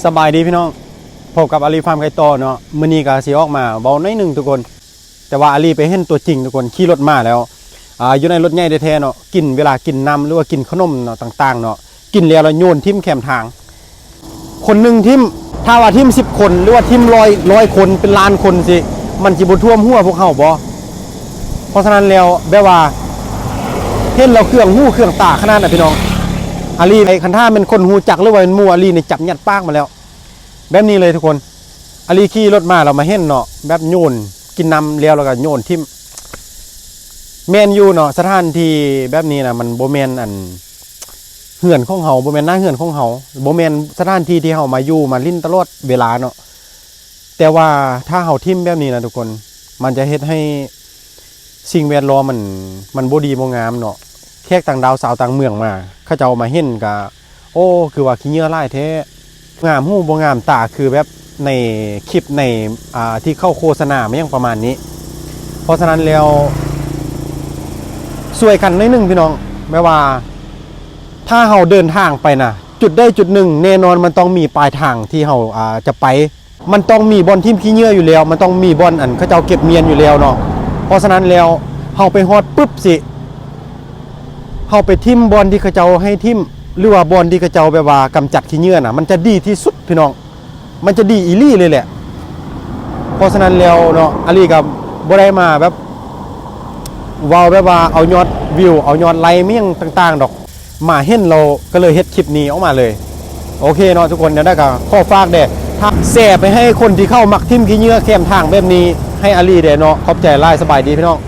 ສະບາຍດີພີ່ນ້ອງ ພົບກັບອາລີຟາມໄກ່ຕໍ່ເນາະ. ມື້ນີ້ກໍຊິອອກມາເວົ້າໜ້ອຍໜຶ່ງທຸກຄົນ ແຕ່ວ່າອາລີໄປເຫັນຕົວຈິງທຸກຄົນ ຂີ່ລົດມາແລ້ວ ອ່າ ຢູ່ໃນລົດໃຫຍ່ແທ້ໆເນາະ ກິນ ເວລາກິນນ້ຳ ຫຼືວ່າກິນຂະໜົມເນາະ ຕ່າງໆເນາະ ກິນແລ້ວລະໂຍນຖິ້ມແຄມທາງ ຄົນໜຶ່ງຖິ້ມ ຖ້າວ່າຖິ້ມສິບຄົນ ຫຼືວ່າຖິ້ມຮ້ອຍ ຮ້ອຍຄົນ ເປັນລ້ານຄົນຊິ ມັນຊິບໍ່ຖ້ວມຫົວພວກເຮົາບໍ່? ເພາະສະນັ້ນແລ້ວ ແບບວ່າ ເຫັນແລ້ວເຄືອງຫູເຄືອງຕາຂະໜາດນະພີ່ນ້ອງ. ອາລີ ຄັນຖ້າແມ່ນຄົນຮູ້ຈັກ ຫຼືວ່າແມ່ນໝູ່ອາລີນີ້ ຈັບຍັດປາກມາແລ້ວ ແບບນີ້ເລີຍທຸກຄົນ. ອາລີຂີ່ລົດມາແລ້ວມາເຫັນເນາະ ແບບໂຍນ ກິນນ້ຳແລ້ວ ແລ້ວກໍໂຍນຖິ້ມ. ແມ່ນຢູ່ເນາະ ສະຖານທີ່ແບບນີ້ນະ ມັນບໍ່ແມ່ນ ອັນ ເຮືອນຂອງເຮົາ ບໍ່ແມ່ນໜ້າເຮືອນຂອງເຮົາ ບໍ່ແມ່ນສະຖານທີ່ທີ່ເຮົາມາຢູ່ມາຫຼິ້ນຕະຫຼອດເວລາເນາະ. ແຕ່ວ່າຖ້າເຮົາຖິ້ມແບບນີ້ນະທຸກຄົນ ມັນຈະເຮັດໃຫ້ສິ່ງແວດລ້ອມມັນ ມັນບໍ່ດີບໍ່ງາມເນາະ. ແຂກຕ່າງດ້າວຊາວຕ່າງເມືອງມາ ເຂົາເຈົ້າມາເຫັນກະ ໂອ້ ຄືວ່າຂີ້ເຫຍື້ອຫຼາຍແທ້ ງາມຫູບໍ່ງາມຕາ ຄືແບບໃນຄລິບໃນ ອ່າ ທີ່ເຂົາໂຄສະນາມາຫຍັງປະມານນີ້. ເພາະສະນັ້ນແລ້ວ ຊ່ວຍກັນໜ້ອຍໜຶ່ງພີ່ນ້ອງ ແບບວ່າ ຖ້າເຮົາເດີນທາງໄປນະ ຈຸດໃດຈຸດໜຶ່ງ ແນ່ນອນມັນຕ້ອງມີປາຍທາງທີ່ເຮົາ ອ່າ ຈະໄປ ມັນຕ້ອງມີບ່ອນຖິ້ມຂີ້ເຫຍື້ອຢູ່ແລ້ວ ມັນຕ້ອງມີບ່ອນ ອັນ ເຂົາເຈົ້າເກັບມ້ຽນຢູ່ແລ້ວເນາະ. ເພາະສະນັ້ນແລ້ວ ເຮົາໄປຮອດປຶບຊິ ເຮົາໄປຖິ້ມບ່ອນທີ່ເຂົາເຈົ້າໃຫ້ຖິ້ມ ຫຼືວ່າບ່ອນທີ່ເຂົາເຈົ້າແບບວ່າກຳຈັດຂີ້ເຫຍື້ອນະ ມັນຈະດີທີ່ສຸດພີ່ນ້ອງ ມັນຈະດີອີ່ຫຼີເລີຍແຫຼະ. ເພາະສະນັ້ນແລ້ວເນາະ ອາລີກໍບໍ່ໄດ້ມາແບບ ເວົ້າແບບວ່າເອົາຍອດວິວ ເອົາຍອດໄລຄ໌ ອີ່ຫຍັງຕ່າງໆດອກ ມາເຫັນແລ້ວກໍເລີຍເຮັດຄລິບນີ້ອອກມາເລີຍ. ໂອເຄເນາະທຸກຄົນ ແນວໃດກໍຂໍຝາກແດ່ ຖ້າແຊໄປໃຫ້ຄົນທີ່ເຂົາມັກຖິ້ມຂີ້ເຫຍື້ອແຄມທາງແບບນີ້ ໃຫ້ອາລີແດ່ເນາະ. ຂອບໃຈຫຼາຍ ສະບາຍດີພີ່ນ້ອງ.